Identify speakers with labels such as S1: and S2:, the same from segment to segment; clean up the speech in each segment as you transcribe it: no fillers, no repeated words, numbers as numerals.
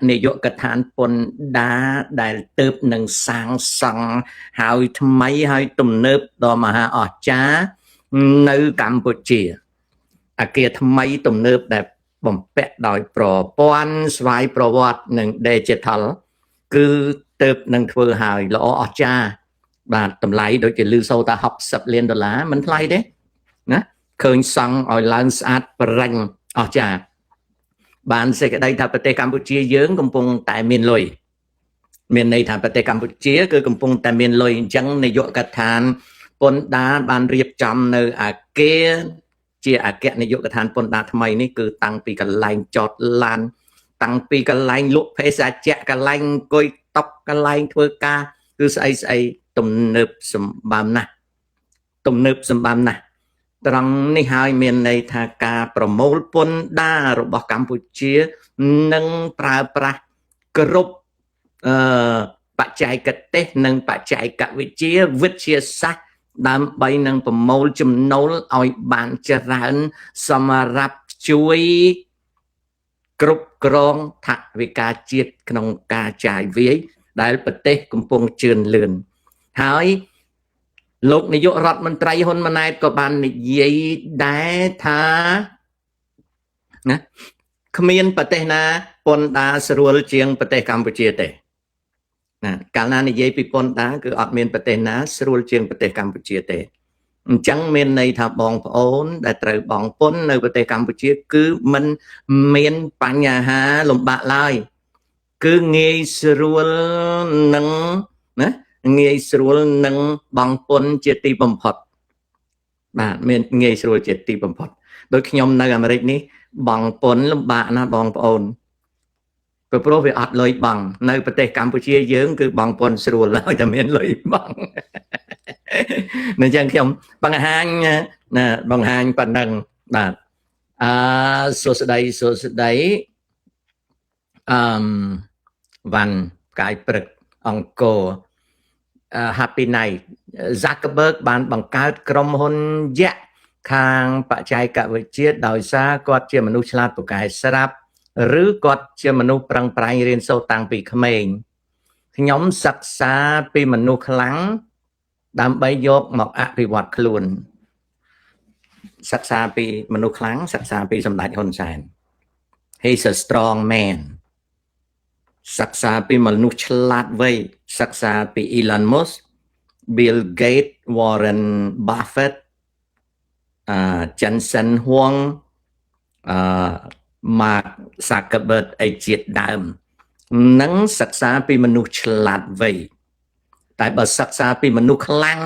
S1: នាយកដ្ឋានពន្ធដារដែលទៅបនឹងសាងសង់ហើយថ្មីហើយទំនើបដ៏មហាអស្ចារ្យនៅកម្ពុជាអាគារថ្មីទំនើបដែលបំពាក់ដោយប្រព័ន្ធស្វ័យប្រវត្តិនិង Digital គឺទៅបនឹងធ្វើហើយល្អអស្ចារ្យបាទតម្លៃដូចជាលឺសូរថា60លានដុល្លារមិនថ្លៃទេណាឃើញសង់ឲ្យឡើងស្អាតប្រេញអស្ចារ្យបានសេចក្តីថាប្រទេសកម្ពុជាយើងកំពុងតែមានលុយមានន័យថាប្រទេសកម្ពុជាគឺកំពុងតែមានលុយអញ្ចឹងនាយកដ្ឋានពន្ធដារបានរៀបចំនៅអាគារជាអគ្គនាយកដ្ឋានពន្ធដារថ្មីនេះគឺតាំងពីកន្លែងចតឡានតាំងពីកន្លែងលក់ភេសជ្ជៈកន្លែងអង្គុយតុកន្លែងធ្វើការគឺស្អីស្អីទំនើបសម្បើមណាស់ទំនើបសម្បើមណាស់ត្រង់នេះហើយមានន័យថាការប្រមូលពន្ធដាររបស់កម្ពុជានឹងប្រើប្រាស់គ្រប់អឺបច្ចេកទេសនិងបច្ចេកវិទ្យាវិទ្យាសាស្ត្រដើម្បីនឹងប្រមូលចំណូលឲ្យបានច្រើនសម្រាប់ជួយគ្រប់គ្រងថវិកាជាតិក្នុងការចាយវាយដែលប្រទេសកំពុងជឿនលឿនហើយលោកនាយករដ្ឋមន្ត្រីហ៊ុនម៉ាណែតក៏បាននិយាយដែរថាណាគ្មានប្រទេសណាពន្ធដារស្រួលជាងប្រទេសកម្ពុជាទេណាកាលណានិយាយពីពន្ធដារគឺអត់មានប្រទេសណាស្រួលជាងប្រទេសកម្ពុជាទេអញ្ចឹងមានន័យថាបងប្អូនដែលត្រូវបង់ពន្ធនៅប្រទេសកម្ពុជាគឺមិនមានបញ្ហាលំបាកឡើយគឺងាយស្រួលនឹងណាងាយស្រួលនឹងបង់ពន្ធជាទីបំផុតបាទមានងាយស្រួលជាទីបំផុតដោយខ្ញុំនៅអាមេរិកនេះបង់ពន្ធលំបាកណាស់បងប្អូនព្រោះវាអត់លុយបង់នៅប្រទេសកម្ពុជាយើងគឺបង់ពន្ធស្រួលហើយតែមានលុយបង់អញ្ចឹងខ្ញុំបង្ហាញណាបង្ហាញប៉ុណ្ណឹងបាទអឺសួស្តីសួស្តីអឺមវ៉ាន់ផ្កាយព្រឹកអង្គរ Happy Night Zuckerberg បានបង្កើតក្រុមហ៊ុនយក្សខាងបច្ចេកវិទ្យាដោយសារគាត់ជាមនុស្សឆ្លាតពូកែស្រាប់ឬគាត់ជាមនុស្សប្រឹងប្រែងរៀនសូត្រតាំងពីក្មេងខ្ញុំសិក្សាពីមនុស្សខ្លាំងដើម្បីយកមកអភិវឌ្ឍខ្លួនសិក្សាពីមនុស្សខ្លាំងសិក្សាពីសម្ដេចហ៊ុនសែន He's a strong man សិក្សាពីមនុស្សឆ្លាតវៃសិក្សាពី Elon Musk, Bill Gates, Warren Buffett អឺ Jensen Huang អឺ Mark Zuckerberg អីជាដើមនិងសិក្សាពីមនុស្សឆ្លាតវៃតែបើសិក្សាពីមនុស្សខ្លាំង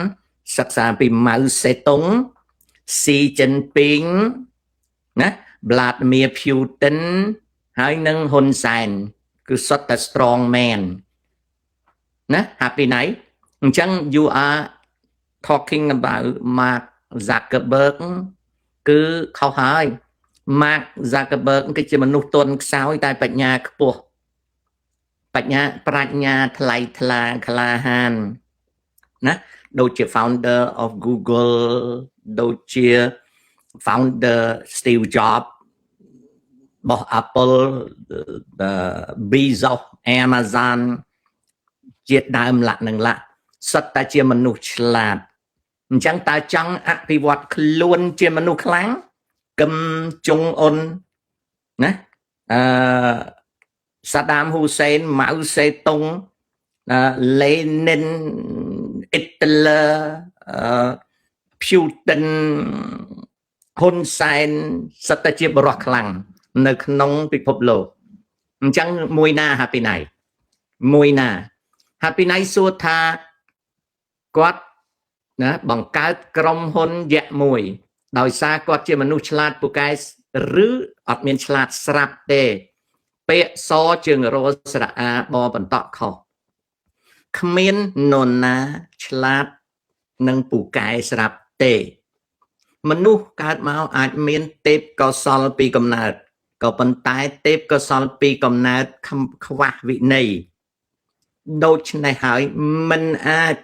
S1: សិក្សាពីម៉ៅសេតុងស៊ីជីនពីងណា Vladimir Putin ហើយនឹងហ៊ុនសែនគឺសុទ្ធតែ strong man ណា Happy Night អញ្ចឹង you are talking about Mark Zuckerberg គឺខុសហើយ Mark Zuckerberg គឺជាមនុស្សទន់ខ្សោយតែបញ្ញាខ្ពស់បញ្ញាប្រាជ្ញាថ្លៃថ្លាក្លាហានណាដូចជា founder of Google ដូចជា founder Steve Jobs របស់ Apple, Bezos, Amazon ជាដើមលក្ខនឹងលក្ខសុទ្ធតែជាមនុស្សឆ្លាតអញ្ចឹងតើចង់អភិវឌ្ឍខ្លួនជាមនុស្សខ្លាំងគឹមចុងអ៊ុនណាអឺសាដាមហ៊ូសេនម៉ៅសេតុងលេនិនអ៊ីតលឺអឺភូតិនហ៊ុនសែនសុទ្ធតែជាបរិះខ្លាំងនៅក្នុងពិភពលោកអញ្ចឹងមួយណា Happy Night មួយណា Happy Night សួរថាគាត់ណាបង្កើតក្រុមហ៊ុនយក្សមួយ ដោយសារគាត់ជាមនុស្សឆ្លាតពូកែឬអត់មានឆ្លាតស្រាប់ទេ ពាក្យសជើងរស្រៈអាបបន្តខុសគ្មាននរណាឆ្លាតនិងពូកែស្រាប់ទេ មនុស្សកើតមកអាចមានទេពកោសលពីកំណើតក៏ប៉ុន្តែទេពកោសលពីកំណើតខ្វះវិន័យដូច្នេះហើយមិនអាច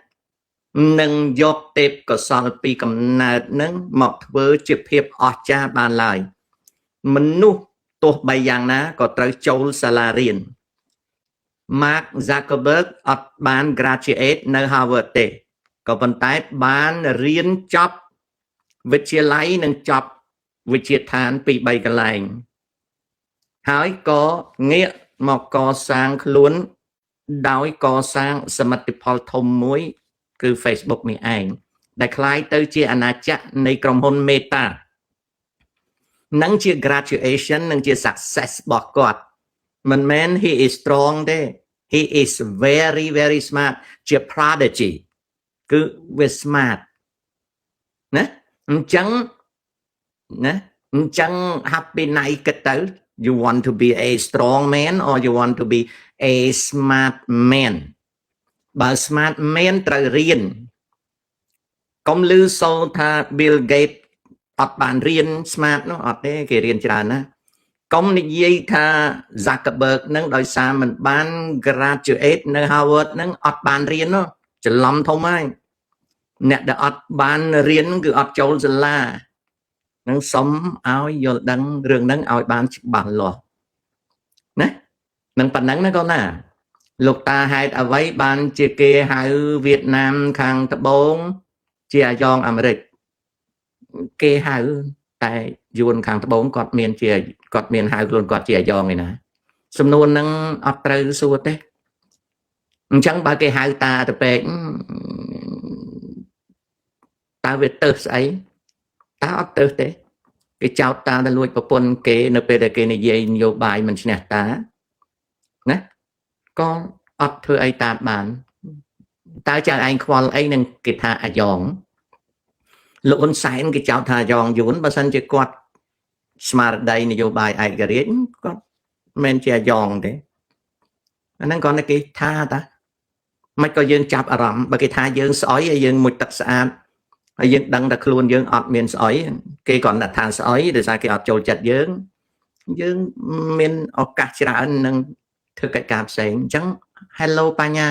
S1: នឹងយកទេពកោសលពីកំណើតនឹងមកធ្វើជាភាពអស្ចារ្យបានឡើយមនុស្សទោះបីយ៉ាងណាក៏ត្រូវចូលសាលារៀន Mark Zuckerberg អត់បាន graduate នៅ Harvard ទេក៏ប៉ុន្តែបានរៀនចប់វិទ្យាល័យនិងចប់វិទ្យាឋានពី3កន្លែងហើយក៏ងាកមកកសាងខ្លួនដោយកសាងសមិទ្ធផលធំមួយគឺ Facebook នេះឯងដែលក្លាយទៅជាអាណាចក្រនៃក្រុមហ៊ុន Meta នឹងជា graduation និងជា success របស់គាត់មិនមែន he is strong ទេ he is very very smart ជា prodigy គឺវា smart ណាអញ្ចឹងណាអញ្ចឹង happy night គិតទៅ you want to be a strong man or you want to be a smart man? បើ smart man ត្រូវរៀនកុំលឺសូរថា Bill Gates អត់បានរៀន smart នោះអត់ទេគេរៀនច្រើនណាស់កុំនិយាយថា Zuckerberg នឹងដោយសារមិនបាន graduate នៅ Harvard នឹងអត់បានរៀននោះច្រឡំធំហើយអ្នកដែលអត់បានរៀនគឺអត់ចូលសាលានឹងសុំឲ្យយល់ដឹងរឿងហ្នឹងឲ្យបានច្បាស់លាស់ណានឹងប៉ុណ្ណឹងណាកូនណាលោកតាហេតុអ្វីបានជាគេហៅវៀតណាមខាងត្បូងជាអាយ៉ងអាមេរិកគេហៅតែយួនខាងត្បូងគាត់មានជាគាត់មានហៅខ្លួនគាត់ជាអាយ៉ងឯណាសំណួរហ្នឹងអត់ត្រូវសួរទេអញ្ចឹងបើគេហៅតាទៅពេកតើវាទៅស្អីតើអត់ទៅទេគេចោទតាទៅលួចប្រពន្ធគេនៅពេលដែលគេនិយាយនយោបាយមិនឈ្នះតាណាក៏អត់ធ្វើអីតាបានតើចៅឯងខ្វល់អីនឹងគេថាអាយ៉ងលោកហ៊ុនសែនគេចោទថាអាយ៉ងយួនបើសិនជាគាត់ស្មារតីនយោបាយឯករាជ្យគាត់មិនមែនជាអាយ៉ងទេអាហ្នឹងគាត់តែគេថាតាមិនក៏យើងចាប់អារម្មណ៍បើគេថាយើងស្អុយហើយយើងមុជទឹកស្អាតហើយយើងដឹងតែខ្លួនយើងអត់មានស្អុយគេគ្រាន់តែថាស្អុយដោយសារគេអត់ចូលចិត្តយើងយើងមានឱកាសច្រើននឹងធ្វើកិច្ចការផ្សេងអញ្ចឹង Hello បញ្ញា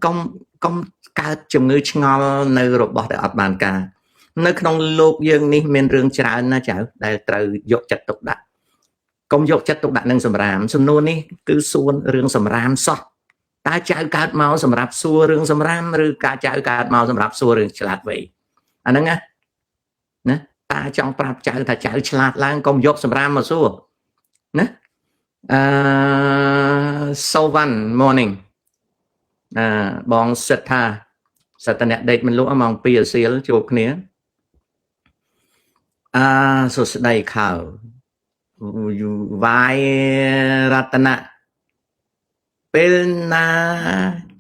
S1: កុំកុំកើតជំងឺឆ្ងល់នៅរបស់ដែលអត់បានការនៅក្នុងលោកយើងនេះមានរឿងច្រើនណាស់ចៅដែលត្រូវយកចិត្តទុកដាក់កុំយកចិត្តទុកដាក់នឹងសម្រាមសំណួរនេះគឺសួររឿងសម្រាមសោះតើចៅកើតមកសម្រាប់សួររឿងសម្រាមឬការចៅកើតមកសម្រាប់សួររឿងឆ្លាតវៃអាហ្នឹងណាណាតាចង់ប្រាប់ចៅថាចៅឆ្លាតឡើងកុំយកសម្រាមមកសួរណាអឺ so one morning អឺបងសិដ្ឋាសតអ្នកដេកមិនលក់ម៉ោង2អាសៀលជួបគ្នាអឺសួស្តីខៅវាយរតនៈពេលណា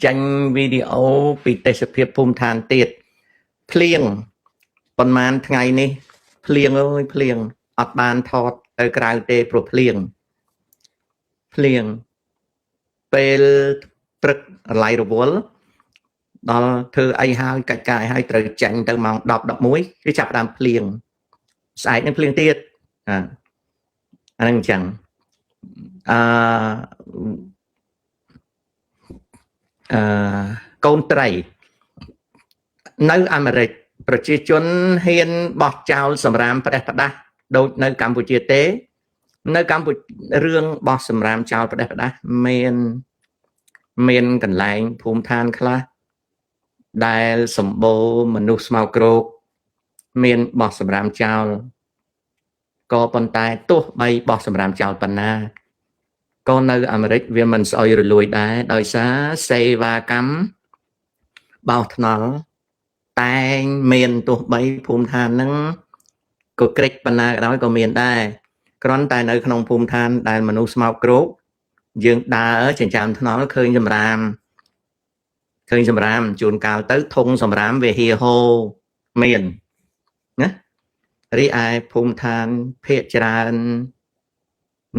S1: ចាញ់វីដេអូពីទេសភាពភូមិឋានទៀតភ្លៀងប៉ុន្មានថ្ងៃនេះភ្លៀងអើយភ្លៀងអត់បានថតទៅក្រៅទេព្រោះភ្លៀងភ្លៀងពេលព្រឹករឡៃរវល់ដល់ធ្វើអីហើយកាច់កាយហើយត្រូវចាញ់ទៅម៉ោង10 11គឺចាប់ដើមភ្លៀងស្អែកនឹងភ្លៀងទៀតអាអាហ្នឹងអញ្ចឹងអឺអឺកូនត្រីនៅអាមេរិកប្រជាជនហ៊ានបោះចោលសម្រាមផ្ដេសផ្ដាស់ដូចនៅកម្ពុជាទេ នៅកម្ពុជារឿងបោះសម្រាមចោលផ្ដេសផ្ដាស់មានមានកន្លែងភូមិឋានខ្លះដែលសម្បូរមនុស្សស្មោកគ្រោកមានបោះសម្រាមចោលក៏ប៉ុន្តែទោះបីបោះសម្រាមចោលប៉ុណ្ណាក៏នៅអាមេរិកវាមិនស្អុយរលួយដែរដោយសារសេវាកម្មបោសថ្នល់តែងមានទោះបីភូមិឋានហ្នឹងក៏ក្រិចប៉ុណ្ណាក៏ដោយក៏មានដែរគ្រាន់តែនៅក្នុងភូមិឋានដែលមនុស្សស្មោកគ្រោកយើងដើរចិញ្ចើមថ្នល់ឃើញសម្រាមឃើញសម្រាមជួនកាលទៅធុងសម្រាមវាហៀហូមានណារីឯភូមិឋានភាគច្រើន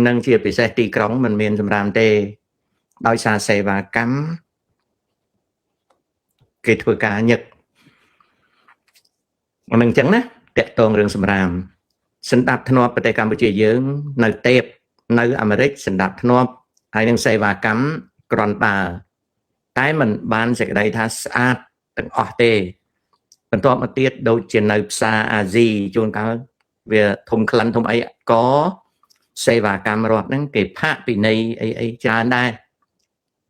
S1: និងជាពិសេសទីក្រុងមិនមានសម្រាមទេដោយសារសេវាកម្មគេធ្វើការញឹកអានឹងអញ្ចឹងណាតកតងរឿងសម្រាមសន្តាប់ធ្នាប់ប្រទេសកម្ពុជាយើងនៅទេពនៅអាមេរិកសន្តាប់ធ្នាប់ហើយនឹងសេវាកម្មក្រន់បើតែมันបានសេចក្តីថាស្អាតទាំងអស់ទេបន្ទាប់មកទៀតដូចជានៅផ្សារអាស៊ីជួនកាលវាធំក្លិនធំអីក៏សេវាកម្មរដ្ឋហ្នឹងគេផាកពិន័យអីអីច្រើនដែរ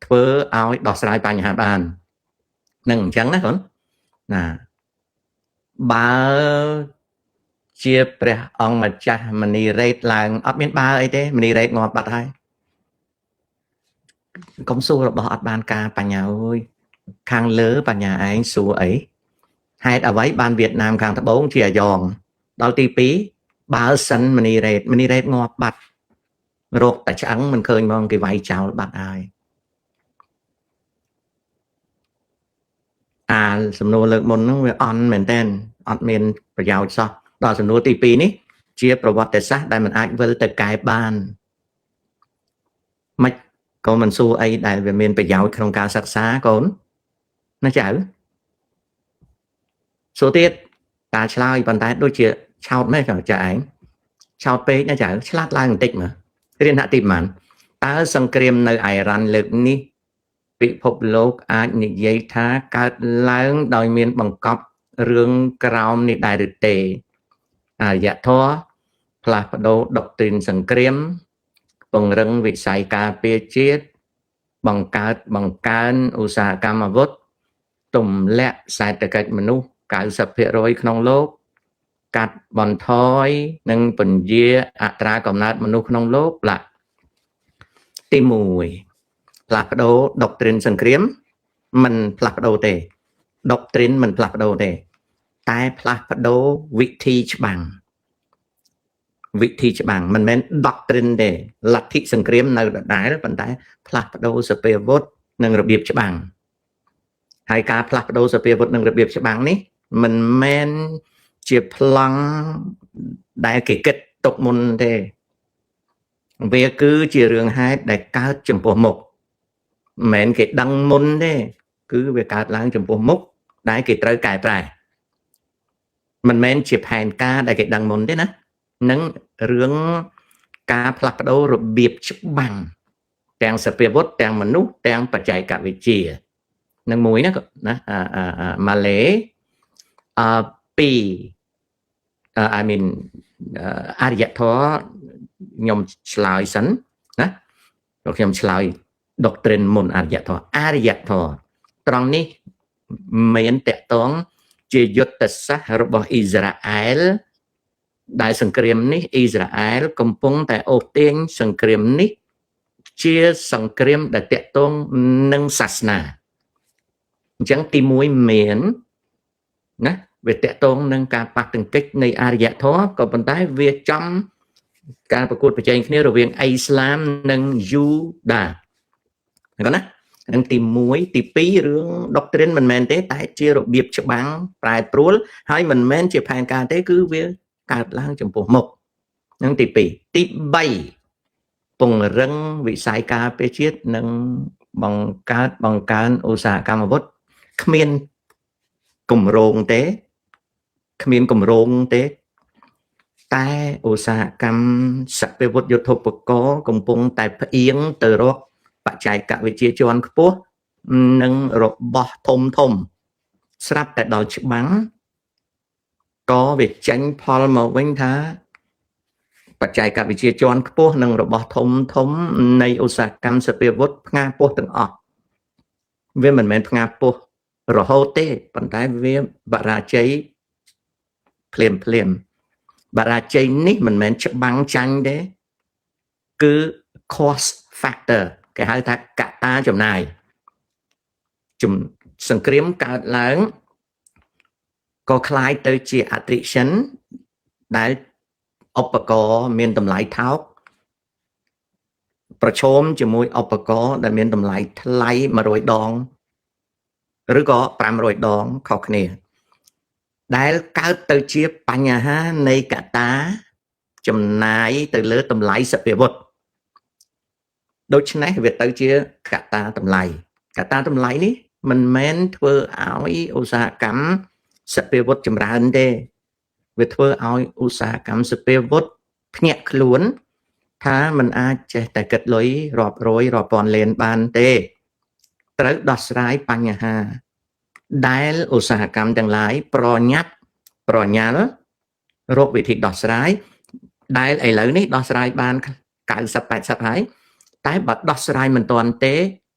S1: ធ្វើឲ្យដោះស្រាយបញ្ហាបាននឹងអញ្ចឹងណាកូនណាបើជាព្រះអង្គម្ចាស់មនីរ៉េតឡើងអត់មានបើអីទេមនីរ៉េតងាប់បាត់ហើយកុំសួររបស់អត់បានការបញ្ញាអើយខាងលើបញ្ញាឯងសួរអីហេតុអ្វីបានវៀតណាមខាងត្បូងជាអាយ៉ងដល់ទី2បើសិនមនីរ៉េតមនីរ៉េតងាប់បាត់រោគតែឆ្អឹងមិនឃើញហ្មងគេវាយចោលបាត់ហើយអាសំណួរលើកមុនហ្នឹងវាអន់មែនតើអត់មានប្រយោជន៍សោះដល់សំណួរទី2នេះជាប្រវត្តិសាស្ត្រដែលមិនអាចវិលទៅកែបានមិនក៏មិនសួរអីដែលវាមានប្រយោជន៍ក្នុងការសិក្សាកូនណាចៅសួរទៀតតាឆ្លើយប៉ុន្តែដូចជាឆោតមែនចាឯងឆោតពេកណាចៅឆ្លាតឡើងបន្តិចមើលរៀនថ្នាក់ទីប៉ុន្មានតើសង្គ្រាមនៅអ៊ីរ៉ាន់លើកនេះពិភពលោកអាចនិយាយថាកើតឡើងដោយមានបង្កប់រឿងក្រោមនេះដែរឬទេអរិយធម៌ផ្លាស់ប្ដូរដុកទ្រីនសង្គ្រាមពង្រឹងវិស័យការពារជាតិបង្កើតបង្កើនឧស្សាហកម្មអាវុធទម្លាក់សេដ្ឋកិច្ចមនុស្ស 90% ក្នុងលោកកាត់បន្ថយនិងពន្យាអត្រាកំណើតមនុស្សក្នុងលោកឡាទី1ផ្លាស់ប្ដូរដុកទ្រីនសង្គ្រាមមិនផ្លាស់ប្ដូរទេដុកទ្រីនមិនផ្លាស់ប្ដូរទេតែផ្លាស់ប្ដូរវិធីច្បាំងវិធីច្បាំងមិនមែនដុកទ្រីនទេលទ្ធិសង្គ្រាមនៅដដែលប៉ុន្តែផ្លាស់ប្ដូរសភាវុធនិងរបៀបច្បាំងហើយការផ្លាស់ប្ដូរសភាវុធនិងរបៀបច្បាំងនេះមិនមែនជាប្លង់ដែលគេគិតទុកមុនទេវាគឺជារឿងហេតុដែលកើតចំពោះមុខមិនមែនគេដឹងមុនទេគឺវាកើតឡើងចំពោះមុខដែលគេត្រូវកែប្រែមិនមែនជាផែនការដែលគេដឹងមុនទេណានឹងរឿងការផ្លាស់ប្ដូររបៀបច្បាំងទាំងសភាវុធទាំងមនុស្សទាំងបច្ចេកវិទ្យានឹងមួយណាណាម៉ាឡេពីរ I mean អរិយធម៌ខ្ញុំឆ្លើយសិនណាខ្ញុំឆ្លើយដុកទ្រីនមុនអរិយធម៌អរិយធម៌ត្រង់នេះមានតកតងជាយុទ្ធសាស្ត្ររបស់អ៊ីស្រាអែលដែលសង្គ្រាមនេះអ៊ីស្រាអែលកំពុងតែអូសទាញសង្គ្រាមនេះជាសង្គ្រាមដែលតកតងនឹងសាសនាអញ្ចឹងទី1មានណាវាតកតងនឹងការប៉ះទង្គិចនៃអរិយធម៌ក៏ប៉ុន្តែវាចំការប្រកួតប្រជែងគ្នារវាងអ៊ីស្លាមនិងយូដាហ្នឹងណានឹងទី1ទី2រឿងដុកទ្រីនមិនមែនទេតែជារបៀបច្បាំងប្រែប្រួលហើយមិនមែនជាផែនការទេគឺវាកើតឡើងចំពោះមុខនឹងទី2ទី3ពង្រឹងវិស័យការពារជាតិនិងបង្កើតបង្កើនឧស្សាហកម្មអាវុធគ្មានគម្រោងទេគ្មានគម្រោងទេតែឧស្សាហកម្មសព្វវុធយុទ្ធោបករណ៍កំពុងតែផ្អៀងទៅរកបច្ចេកវិទ្យាជាន់ខ្ពស់និងរបស់ធំធំស្រាប់តែដល់ច្បាំងក៏វាចេញផលមកវិញថាបច្ចេកវិទ្យាជាន់ខ្ពស់និងរបស់ធំធំនៃឧស្សាហកម្មសព្វវុធផ្ងាពោះទាំងអស់វាមិនមែនផ្ងាពោះរហូតទេប៉ុន្តែវាបរាជ័យភ្លាមភ្លាមបរាជ័យនេះមិនមែនច្បាំងចាញ់ទេគឺ cost factor គេហៅថាកត្តាចំណាយសង្គ្រាមកើតឡើងក៏คล้ายទៅជា attrition ដែលឧបករណ៍មានតម្លៃថោកប្រឈមជាមួយឧបករណ៍ដែលមានតម្លៃថ្លៃ100ដងឬក៏500ដងខុសគ្នាដែលកើតទៅជាបញ្ហានៃកត្តាចំណាយទៅលើតម្លៃសព្វវុធដូច្នេះវាទៅជាកត្តាតម្លៃកត្តាតម្លៃនេះមិនមែនធ្វើឲ្យឧស្សាហកម្មសព្វវុធចម្រើនទេវាធ្វើឲ្យឧស្សាហកម្មសព្វវុធភ្ញាក់ខ្លួនថាมันអាចចេះតែគិតលុយរាប់រយរាប់ពាន់លានបានទេត្រូវដោះស្រាយបញ្ហាដែលឧស្សាហកម្មទាំងឡាយប្រញាប់ប្រញាល់រកវិធីដោះស្រាយដែលឥឡូវនេះដោះស្រាយបាន90 80ហើយតែបើដោះស្រាយមិនទាន់ទេ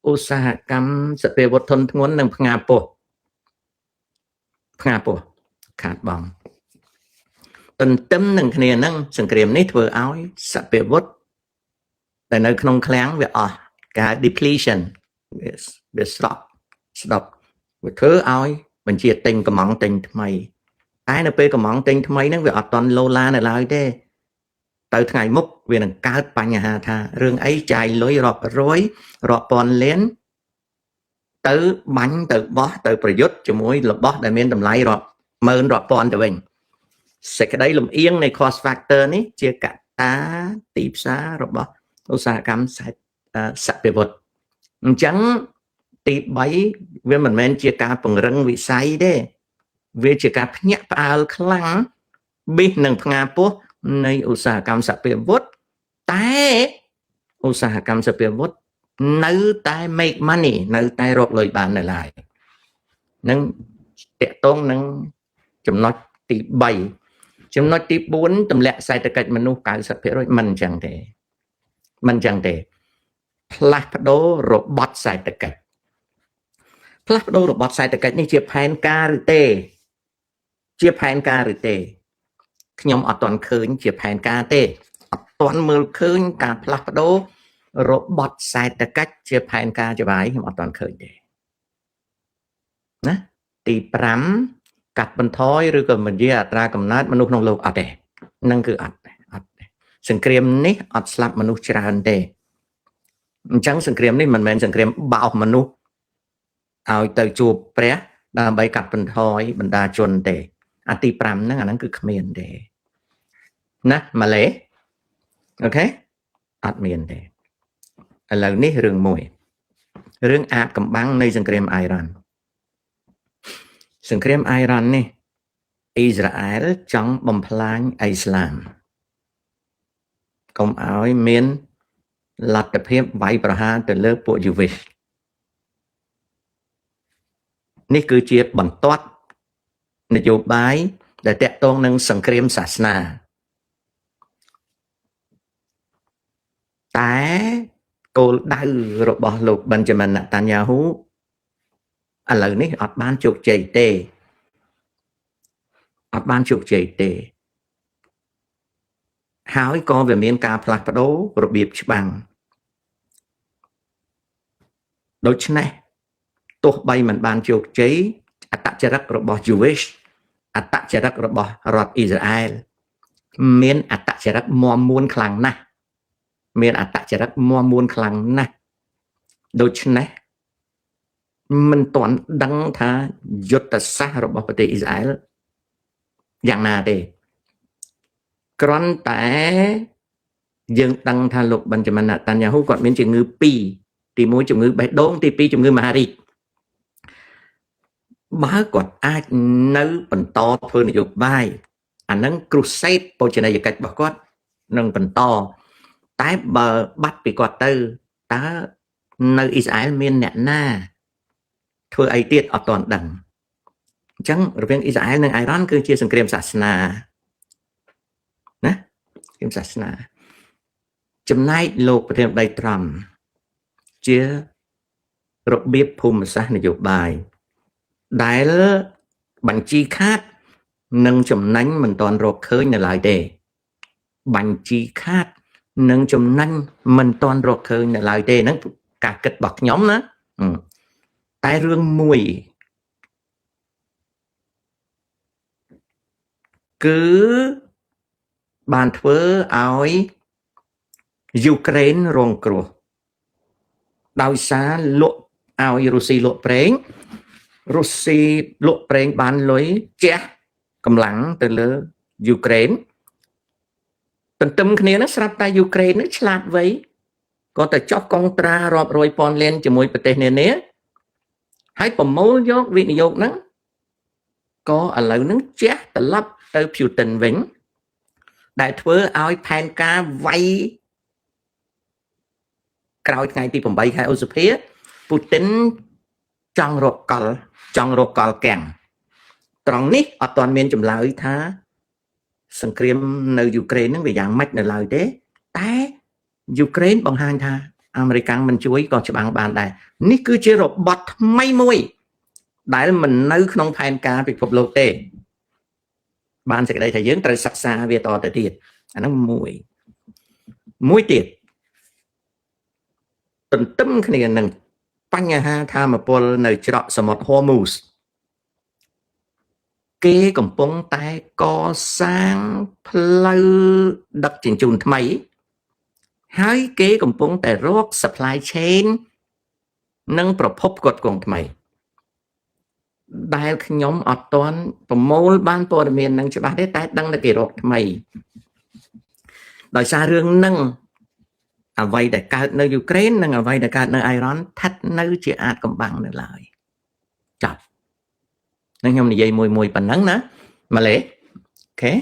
S1: ឧស្សាហកម្មសព្វាវុធធនធ្ងន់និងផ្ងាពោះផ្ងាពោះខាតបង់ទន្ទឹមនឹងគ្នានឹងសង្គ្រាមនេះធ្វើឲ្យសព្វាវុធដែលនៅក្នុងឃ្លាំងវាអស់គេហៅ depletion វាស្ដប់ស្ដប់វាធ្វើឲ្យបញ្ជាទិញកំងទិញថ្មីតែនៅពេលកំងទិញថ្មីហ្នឹងវាអត់តន់ឡូឡានៅឡើយទេទៅថ្ងៃមុខវានឹងកើតបញ្ហាថារឿងអីចាយលុយរាប់រយរាប់ពាន់លានទៅបាញ់ទៅបោះទៅប្រយុទ្ធជាមួយរបស់ដែលមានតម្លៃរាប់ម៉ឺនរាប់ពាន់ទៅវិញសេចក្តីលំអៀងនៃ cost factor នេះជាកត្តាទីផ្សាររបស់ឧស្សាហកម្មសព្វវុធអញ្ចឹងទី3វាមិនមែនជាការពង្រឹងវិស័យទេវាជាការភ្ញាក់ផ្អើលខ្លាំងប៊ីសនិងផ្ងាពោះនៃឧស្សាហកម្មសព្វវុធតែឧស្សាហកម្មសព្វវុធនៅតែ make money នៅតែរកលុយបាននៅឡើយនឹងតកតងនឹងចំណុចទី3ចំណុចទី4ទម្លាក់សេដ្ឋកិច្ចមនុស្ស90%មិនអញ្ចឹងទេមិនអញ្ចឹងទេផ្លាស់ប្ដូររបត់សេដ្ឋកិច្ចផ្លាស់ប្ដូររបត់សេដ្ឋកិច្ចនេះជាផែនការឬទេជាផែនការឬទេខ្ញុំអត់ទាន់ឃើញជាផែនការទេអត់ទាន់មើលឃើញការផ្លាស់ប្ដូររបត់សេដ្ឋកិច្ចជាផែនការច្បាយខ្ញុំអត់ទាន់ឃើញទេណាទី5កាត់បន្ថយឬក៏មិនយាអត្រាកំណើតមនុស្សក្នុងលោកអត់ទេនឹងគឺអត់អត់សង្គ្រាមនេះអត់ស្លាប់មនុស្សច្រើនទេអញ្ចឹងសង្គ្រាមនេះមិនមែនសង្គ្រាមបោសមនុស្សឲ្យទៅជួបព្រះដើម្បីកាត់បន្ថយបណ្ដាជនទេអាទី5ហ្នឹងអាហ្នឹងគឺគ្មានទេណាម៉ាឡេOK អត់មានទេឥឡូវនេះរឿងមួយរឿងអាចកំបាំងនៃសង្គ្រាមអ៊ីរ៉ាន់សង្គ្រាមអ៊ីរ៉ាន់នេះអ៊ីស្រាអែលចង់បំផ្លាញអ៊ីស្លាមកុំឲ្យមានលទ្ធភាពវាយប្រហារទៅលើពួកយូវីសនេះគឺជាបន្ទាត់នយោបាយដែលតាក់ទងនឹងសង្គ្រាមសាសនាតែគោលដៅរបស់លោក Benjamin Netanyahu ឥឡូវនេះអត់បានជោគជ័យទេអត់បានជោគជ័យទេហើយក៏វាមានការផ្លាស់ប្ដូររបៀបច្បាំងដូច្នេះទោះបីមិនបានជោគជ័យអត្តចរិតរបស់ Jewish អត្តចរិតរបស់រដ្ឋអ៊ីស្រាអែលមានអត្តចរិតមាំមួនខ្លាំងណាស់មានអត្តចរិតមាំមួនខ្លាំងណាស់ដូច្នេះមិនទាន់ដឹងថាយុទ្ធសាស្ត្ររបស់ប្រទេសអ៊ីស្រាអែលយ៉ាងណាទេគ្រាន់តែយើងដឹងថាលោក Benjamin Netanyahu គាត់មានជំងឺ2ទី1ជំងឺបេះដូងទី2ជំងឺមហារីកបើគាត់អាចនៅបន្តធ្វើនយោបាយអានឹងគ្រុសេតបូជនីយកិច្ចរបស់គាត់នឹងបន្តតែបើបាត់ពីគាត់ទៅតើនៅអ៊ីស្រាអែលមានអ្នកណាធ្វើអីទៀតអត់ទាន់ដឹងអញ្ចឹងរវាងអ៊ីស្រាអែលនិងអ៊ីរ៉ង់គឺជាសង្គ្រាមសាសនាណាសង្គ្រាមសាសនាចំណែកលោកប្រធានាធិបតីត្រាំជារបៀបភូមិសាស្ត្រនយោបាយដែលបញ្ជីខាតនិងចំណេញមិនទាន់រកឃើញនៅឡើយទេបញ្ជីខាតនិងចំណេញមិនទាន់រកឃើញនៅឡើយទេហ្នឹងការគិតរបស់ខ្ញុំណាតែរឿងមួយគឺបានធ្វើឲ្យយូក្រែនរងគ្រោះដោយសារលក់ឲ្យរុស្ស៊ីលក់ប្រេងរុស្ស៊ីលក់ប្រេងបានលុយជះកម្លាំងទៅលើយូក្រែនទន្ទឹមគ្នានឹងស្រាប់តែយូក្រែននឹងឆ្លាតវៃក៏ទៅចុះកុងត្រារាប់រយពាន់លានជាមួយប្រទេសនានាហើយប្រមូលយកវិនិយោគហ្នឹងក៏ឥឡូវហ្នឹងជះត្រឡប់ទៅភូតិនវិញដែលធ្វើឲ្យផែនការវាយក្រោយថ្ងៃទី8ខែឧសភាពូទីនចង់រកកលចង់រកកលកាំងត្រង់នេះអត់ទាន់មានចម្លើយថាសង្គ្រាមនៅយូក្រែនហ្នឹងវាយ៉ាងម៉េចនៅឡើយទេតែយូក្រែនបង្ហាញថា អាមេរិកមិនជួយក៏ច្បាំងបានដែរនេះគឺជារបត់ថ្មីមួយ ដែលមិននៅក្នុងផែនការពិភពលោកទេ បានសេចក្តីថាយើងត្រូវសិក្សាវាតទៅទៀតអាហ្នឹងមួយមួយទៀតទន្ទឹមគ្នានឹងបញ្ហាធម្មពលនៅច្រកសមុទ្រ Hormuz គេកំពុងតែកសាងផ្លូវដឹកជញ្ជូនថ្មី ហើយគេកំពុងតែរក supply chain និងប្រភពផ្គត់ផ្គង់ថ្មី ដែលខ្ញុំអត់ទាន់ប្រមូលបានព័ត៌មាននឹងច្បាស់ទេតែដឹងតែគេរកថ្មីដោយសាររឿងនឹងអ្វីដែលកើតនៅយូក្រែននិងអ្វីដែលកើតនៅអ៊ីរ៉ង់ស្ថិតនៅជាអាចកំបាំងនៅឡើយចប់នឹងខ្ញុំនិយាយមួយមួយប៉ុណ្ណឹងណាម៉ាឡេ okay.